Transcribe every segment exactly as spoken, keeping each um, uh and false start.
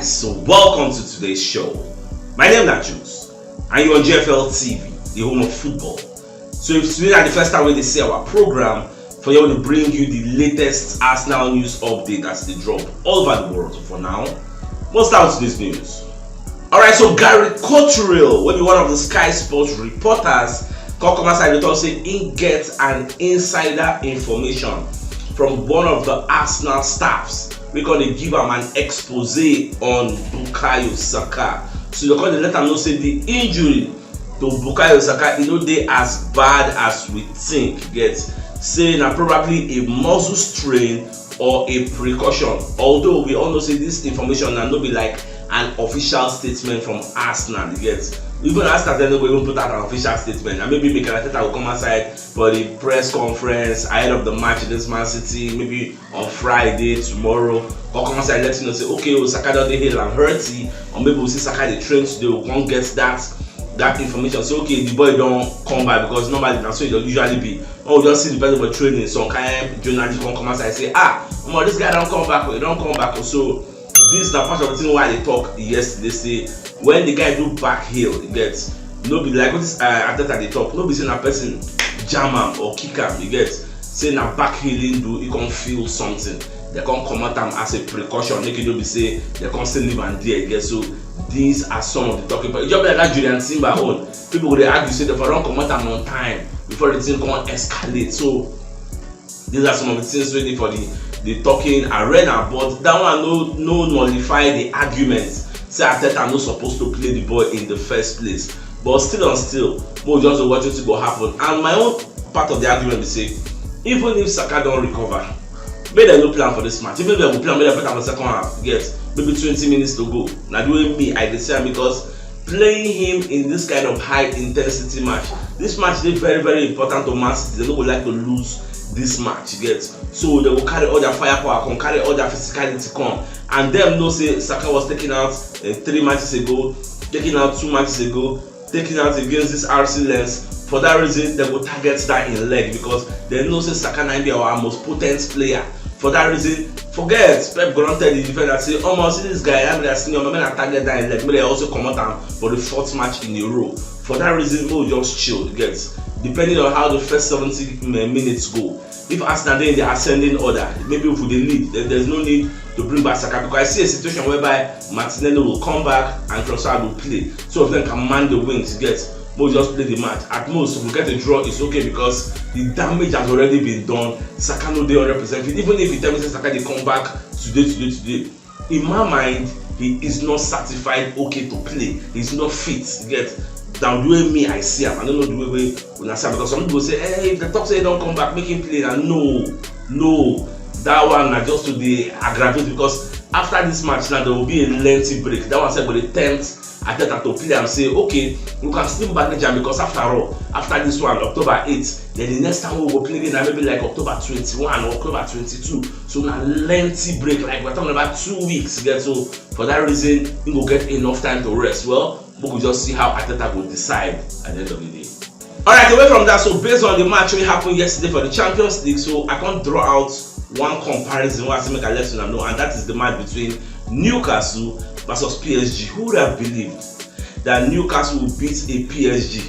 So welcome to today's show. My name is Juice, and you're on G F L T V, the home of football. So if today na the first time wey you dey see our program, for here we dey bring you the latest Arsenal news update as e dey drop all over the world for now. Most out this news. Alright, so Gary Cottrell, wey be one of the Sky Sports reporters, come come outside dey talk say he get an insider information from one of the Arsenal staffs wey come dey give am an expose on Bukayo Saka. So dem come dey let am know say the injury to Bukayo Saka, e no dey as bad as we think. Get say na probably a muscle strain or a precaution, although we all know say this information na no be like an official statement from Arsenal. You get, even Arsenal dem no go even put out an official statement, and maybe Mikel Arteta go come outside for the press conference ahead of the match against Man City, maybe on Friday, tomorrow, come come outside let you know say, okay, Saka don dey hale and hearty, or maybe we see Saka dey train today, we come get that that information say, okay, the boy don come back, because normally na so e dey usually be. Or we just see the person for training, some kind journalist come come outside say, ah, omo, this guy don come back o, he don come back o. So this na part of the thing wey I dey talk yesterday, say when the guy do back heel, you get, no be like what this uh, Arteta dey talk, no be say na person jam am or kick am, you get, say na back heel he do, he come feel something, dem come comot am as a precaution, make e no be say dem come still leave am there, you get. So these are some of the talking points. E just be like that Jurrien Timber own, people go dey argue say dem for don comot am on time before the thing come escalate. So these are some of the things wey dey for the the talking arena, but that one no no nullify the argument say Arteta no suppose to play the ball in the first place. But still and still, make we just dey watch wetin go happen. And my own part of the argument be say, even if Saka don recover, make dem no play am for this match. Even if dem go play am, make dem put am for second half. Yes, maybe twenty minutes to go. Na the way me I dey see am, because playing him in this kind of high intensity match, this match dey very, very important to Man City. Dem no go like to lose this match, you get. So dem go carry all their firepower come, carry all their physicality come, and dem know say Saka was taken out uh, three matches ago, taken out two matches ago, taken out against this R C Lens. For that reason, dem go target that in leg, because dem know say Saka na be our most potent player. For that reason, forget, Pep go don tell the defender say, omo, see this guy, I'm their senior man, make I target that in leg, make dem also comot am for the fourth match in a row. For that reason, make we just chill, you get. Depending on how the first seventy minutes go, if Arsenal dey in the ascending order, maybe if we dey lead, then there's no need to bring back Saka, because I see a situation whereby Martinelli will come back and Trossard will play. Two of them can man the wings, you get. Make we just play the match. At most, if we get a draw, it's okay, because the damage has already been done. Saka no dey hundred percent fit. Even if you tell me say Saka dey come back today, today, today, in my mind, he is not certified okay to play. He's not fit, you get. Than the way me I see am. I don't know the way wey una see am, because some people say, hey, if dem talk say he don come back, make him play. Na no, no. That one na just to dey aggravate, because after this match now, there will be a lengthy break. That one sef go dey tempt Arteta to play am say, okay, we can still manage am, because after all, after this one, October eight, then the next time we go play again na maybe like October twenty-one or October twenty-two. So na lengthy break, like we're talking about two weeks, you get. So for that reason, he go get enough time to rest. Well, we go just see how Arteta go decide at the end of the day. Alright, away from that, so based on the match wey happen yesterday for the Champions League, so I come draw out one comparison wey I say make I let una know, and that is the match between Newcastle versus P S G. Who would have believed that Newcastle will beat a P S G?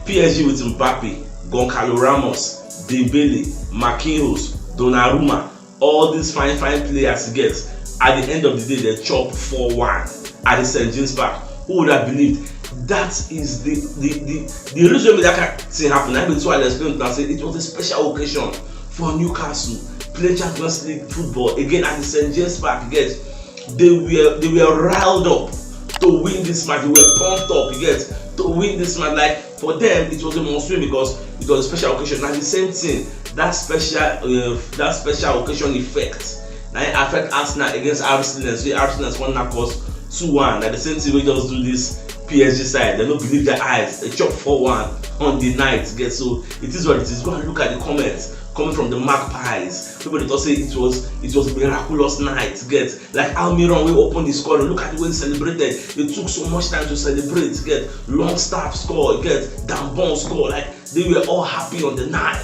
P S G with Mbappe, Goncalo Ramos, Dembele, Marquinhos, Donnarumma, all these fine fine players, you get. At the end of the day, dem chop four one at the Saint James Park. Who would have believed? That is the the the, the reason why that kind thing happen. I mean, so I explain to say it was a special occasion for Newcastle, play Champions League football again at the Saint James Park, you get. They were they were riled up to win this match. They were pumped up, you get, to win this match. Like, for them, it was a must win because it was a special occasion. Na the same thing, that special uh, that special occasion effect na it affect Arsenal against R C Lens. Wey R C Lens come knack us two one. Na the same thing wey just do this P S G side. Dem no believe their eyes. Dem chop four one on the night. Get, so it is what it is. Go and look at the comments coming from the Magpies. People dey talk say it was it was miraculous night. Get, like Almiron wey open the scoring. Look at the way he celebrated. It took so much time to celebrate. Get, Longstaff score. Get, Dambon score. Like, they were all happy on the night.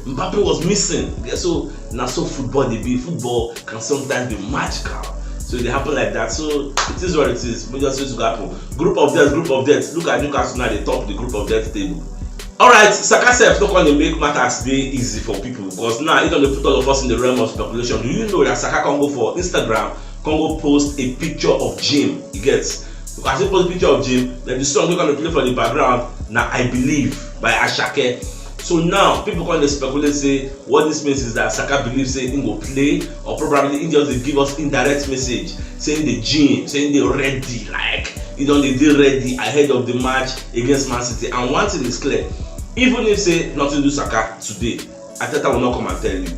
Mbappe was missing. Get, so na so football dey be. Football can sometimes be magical. So e dey happen like that. So it is what it is. We just need to happen. Group of death, group of death. Look at Newcastle now, they top the group of death table. Alright, Saka sef no come dey make matters dey easy for people, because now e don dey put all of us in the realm of speculation. Do you know that Saka come go for Instagram, come go post a picture of gym? You get? Because he post picture of gym, then the song wey come dey play for the background na I Believe by Asake. So now people come dey speculate say what this means is that Saka believes say he go play, or probably he just dey give us indirect message, saying the gym, saying they ready, like he don dey dey ready ahead of the match against Man City. And one thing is clear, even if say nothing do Saka today, Arteta will not come and tell you,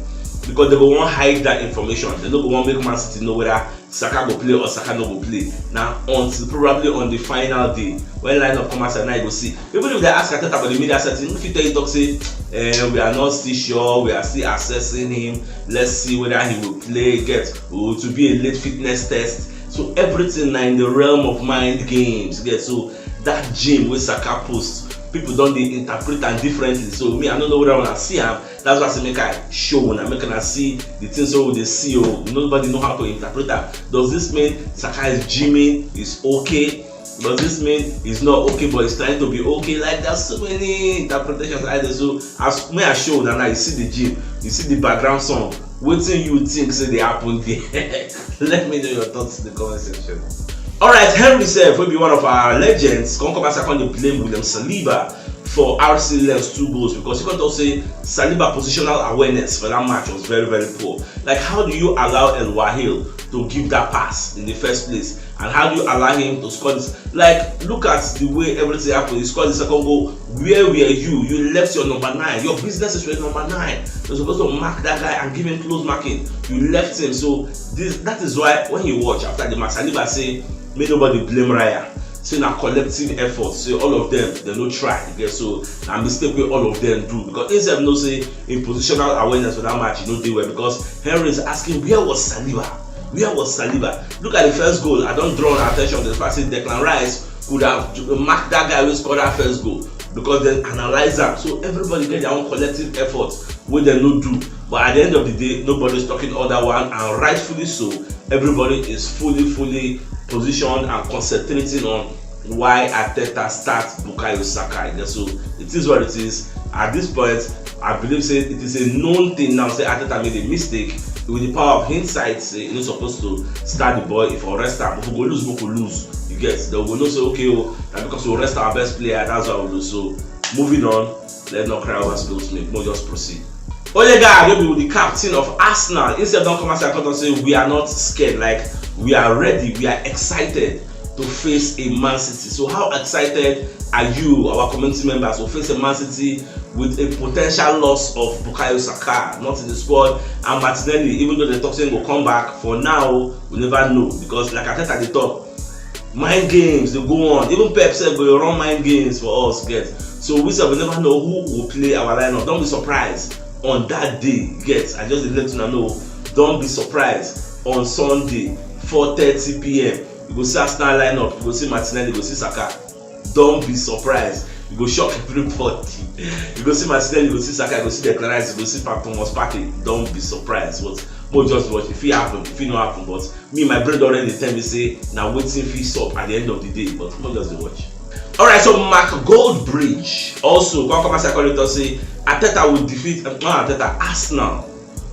because they go wan hide that information. They no go wan make Man City know whether Saka go play or Saka no go play. Now until probably on the final day when lineup come outside, now you go see. Even if they ask Arteta for the media setting, if you tell you talk say, eh, we are not still sure, we are still assessing him. Let's see whether he will play. Get, oh, to be a late fitness test. So everything na in the realm of mind games. Get, so that gym wey Saka post, people don dey interpret am differently. So me, I no know whether una see am. That's why I say make I show una, make una see the things wey we dey see. Oh, nobody know how to interpret am. Does this mean Saka is gymming? Is okay? Does this mean he's not okay but he's trying to be okay? Like, there's so many interpretations out there. So as me I show una now, you see the gym, you see the background song. Wetin you think say dey happen there? Let me know your thoughts in the comment section. Alright, Henry sef, wey be one of our legends, come come outside come dey blame William Saliba for R C Lens two goals, because he come talk say Saliba positional awareness for that match was very, very poor. Like, how do you allow El Wahil to give that pass in the first place? And how do you allow him to score this? Like, look at the way everything happened. He scored the second goal. Where were you? You left your number nine. Your business is your number nine. You're supposed to mark that guy and give him close marking. You left him. So this, that is why when you watch after the match, Saliba say, make nobody blame Raya. Say na collective effort. Say all of them, they no try. You get? So na mistake wey all of them do, because he sef know say in positional awareness for that match, he no dey well, because Henry is asking, where was Saliba? Where was Saliba? Look at the first goal. I don draw attention to the fact say Declan Rice could have marked that guy wey score that first goal, because dem analyze am. So everybody get their own collective effort wey dem no do. But at the end of the day, nobody is talking other one, and rightfully so. Everybody is fully, fully positioned and concentrating on why Arteta start Bukayo Saka. So it is what it is. At this point, I believe say it is a known thing now. Say Arteta made a mistake with the power of hindsight. Say you're not supposed to start the boy if you rest am. If we go lose, we go lose. You get? They will know say, okay, oh, na because we rest our best player, that's why we lose. So moving on. Let's not cry over spilled milk. No, just proceed. Odegaard, wey be the captain of Arsenal, he sef don come outside come talk say we are not scared. Like, we are ready, we are excited to face a Man City. So how excited are you, our community members, to face a Man City with a potential loss of Bukayo Saka, not in the squad, and Martinelli, even though they talk say he go come back, for now we never know, because like Arteta dey talk, mind games dey go on. Even Pep sef go dey run mind games for us, get? So we sef, we never know who will play our lineup. Don't be surprised on that day, get? I just dey let una know. Don't be surprised on Sunday, four thirty p.m. You go see Arsenal lineup, you go see Martinelli, you go see Saka. Don't be surprised. You go shock everybody. You go see Martinelli, you go see Saka, you go see Declan Rice, you go see Thomas Partey. Don't be surprised. But mo just watch. If it happen, if it no happen, but me, my brain don already tell me say na wetin fit sup at the end of the day. But mo just dey watch. Alright, so Mark Goldbridge also come come outside come dey talk say Arteta will defeat, um, not Arteta, Arsenal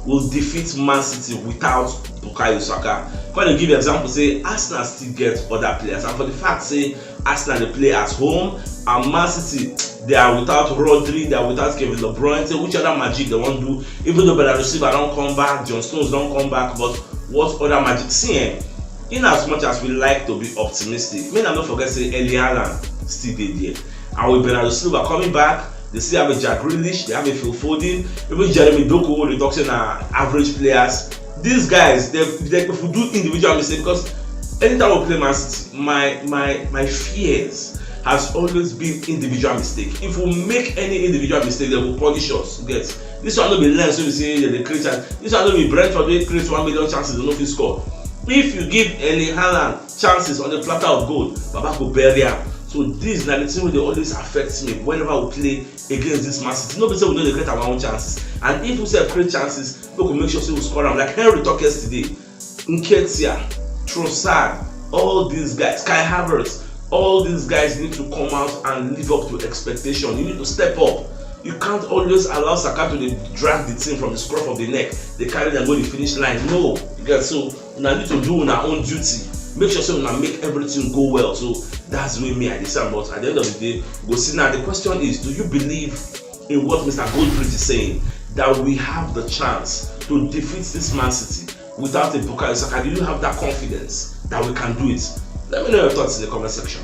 will defeat Man City without Bukayo Saka. Come dey give example say Arsenal still get other players, and for the fact say Arsenal dey play at home and Man City, they are without Rodri, they are without Kevin De Bruyne. Say which other magic they wan do? Even though Bernardo Silva don come back, John Stones don come back, but what other magic? See, eh, in as much as we like to be optimistic, make una no forget say Erling Haaland still dey there. And with Bernardo Silva coming back, they still have a Jack Grealish, they have a Phil Foden, even Jeremy Doku, wey dey talk say na average players. These guys, they, they if we do individual mistake, because anytime we play Man City, my my my fears has always been individual mistake. If we make any individual mistake, they will punish us. You get? This one no be Lens wey be say they dey create chance. This one no be Brentford wey create one million chances, they no fit score. If you give Erling Haaland chances on the platter of gold, Baba go bury am. So this na the thing wey dey always affect me whenever we play against this Man City. No be say we no dey create our own chances, and if we sef create chances, we go make sure say we score am. Like Henry talk yesterday, Nketiah, Trossard, all these guys, Kai Havertz, all these guys need to come out and live up to expectation. You need to step up. You can't always allow Saka to dey drag the team from the scruff of the neck, dey carry them go the finish line. No, you get, so una need to do una own duty. Make sure say una make everything go well. So that's the way me I dey see am. But at the end of the day, we go see now. The question is, do you believe in what Mister Goldbridge is saying, that we have the chance to defeat this Man City without a Bukayo Saka? Do you have that confidence that we can do it? Let me know your thoughts in the comment section.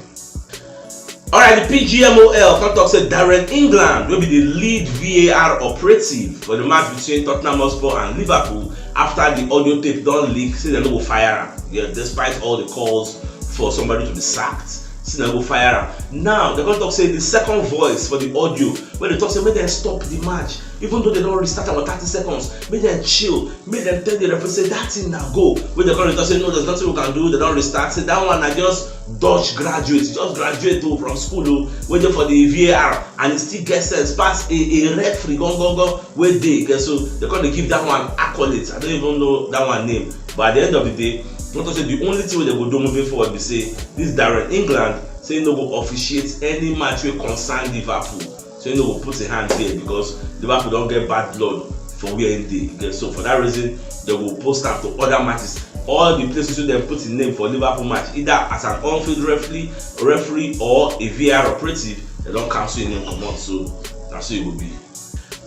Alright, the P G M O L come talk say Darren England wey be the lead V A R operative for the match between Tottenham Hotspur and Liverpool, after the audio tape don leak, say dem no go fire am. Yeah, despite all the calls for somebody to be sacked, say dem go fire am. Now dem come talk say the second voice for the audio, wey dey talk say make dem stop the match, even though dem don restart am for thirty seconds, make dem chill, make dem tell the referee say that thing na goal. Wey dem come dey talk say no, there's nothing we can do, dem don restart. Say that one na just dodge graduate, just graduate o from school o, wey dey for the V A R, and e still get sense pass a a referee gangan wey dey get. So dem come dey give that one accolades. I don't even know that one name. But at the end of the day, not to say the only thing wey dem go do moving forward be say this Darren England say no go officiate any match wey concern Liverpool. So he no go put him hand there because Liverpool don get bad blood for where he dey. Okay, so for that reason, dem go post am to other matches. All the places wey dem put him name for Liverpool match, either as an on-field referee, referee or a V A R operative, dem don cancel him name comot. So na so e go be.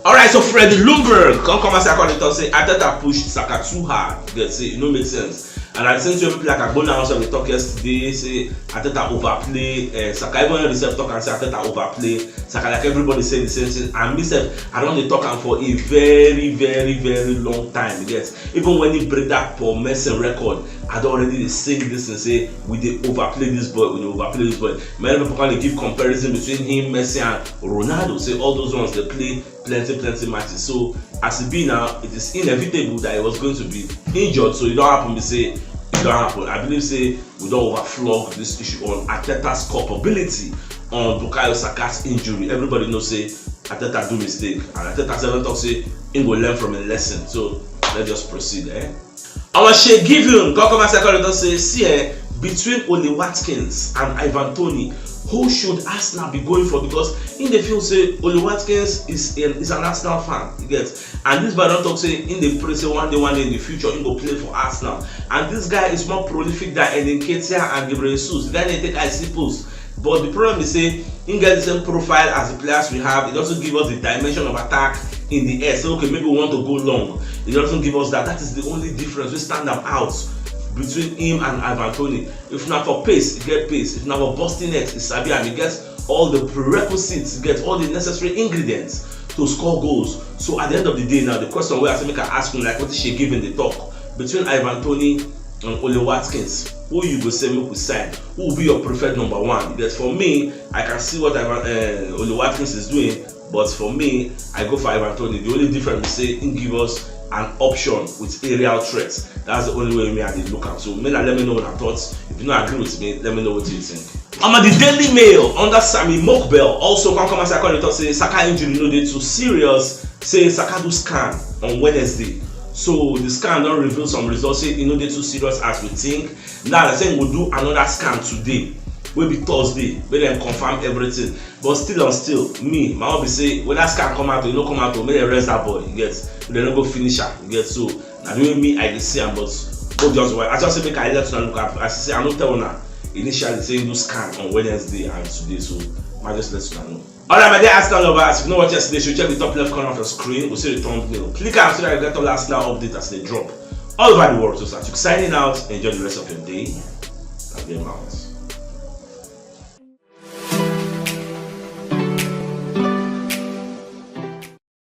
Alright, so Freddy Ljungberg come come outside come dey talk say Arteta push Saka too hard. Get say e no make sense. And at the same time, people like Agbona also dey talk yesterday say Arteta overplay uh, Saka. Even when himself talk and say Arteta overplay Saka, like everybody say the same thing. And myself, I don dey talk am for a very, very, very long time. You get, even when he break that Paul Merson record, I don already dey sing this and say we dey overplay this boy, we dey overplay this boy. Many people come dey give comparison between him, Messi, and Ronaldo. Say all those ones dey play plenty plenty matches. So as e be now, it is inevitable that he was going to be injured. So e don happen be say e don happen. I believe say we don overflog this issue on Arteta's culpability on Bukayo Saka's injury. Everybody know say Arteta do mistake, and Arteta sef don talk say he go learn from a lesson. So let's just proceed. Eh? Our Shea Given come come second don say, see eh, between Oli Watkins and Ivan Toney, who should Arsenal be going for? Because in the field say Oli Watkins is an, is an Arsenal fan, you get, and this boy don talk say in the pray say one day, one day in the future he go play for Arsenal. And this guy is more prolific than Eddie Nketiah and Gabriel Jesus. Then they take I C post. But the problem is say he get the same profile as the players we have. It doesn't give us the dimension of attack in the air. So okay, maybe we want to go long. It doesn't give us that. That is the only difference. We stand them out between him and Ivan Toney. If not for pace, he get pace. If not for busting net, he sabi am. He gets all the prerequisites, he gets all the necessary ingredients to score goals. So at the end of the day now, the question we have to make an ask him like what is she giving the talk between Ivan Toney and Oli Watkins, who you go say make we sign? Who will be your preferred number one? Because for me, I can see what Ivan uh, Oli Watkins is doing, but for me, I go for Ivan Toney. The only difference is say he give us an option with aerial threats. That's the only way me I dey look am. So may na let me know una thoughts. If you no agree with me, let me know what you think. Omo, the Daily Mail under Sammy Mokbel also come come as I call it say Saka injury no dey too serious. Say Saka do scan on Wednesday. So the scan don reveal some results. Say e no dey too serious as we think. Now they say we go do another scan today, wey be Thursday, make dem confirm everything. But still and still, me, my own be say whether scan come out or e no come out, o, make dem rest that boy. You get, make dem no go finish am. You get, so na the way me I dey see am. But go just well. I just say make I let una look at. I say I no tell una initially say do scan on Wednesday and today, so I just let una know. Alright, my dear Arsenal lovers, if you no watch yesterday show, check the top left corner of your screen. We see the thumbnail. Click am so that you get all Arsenal update as they drop all over the world. So, Satuk signing out. Enjoy the rest of your day. Have a good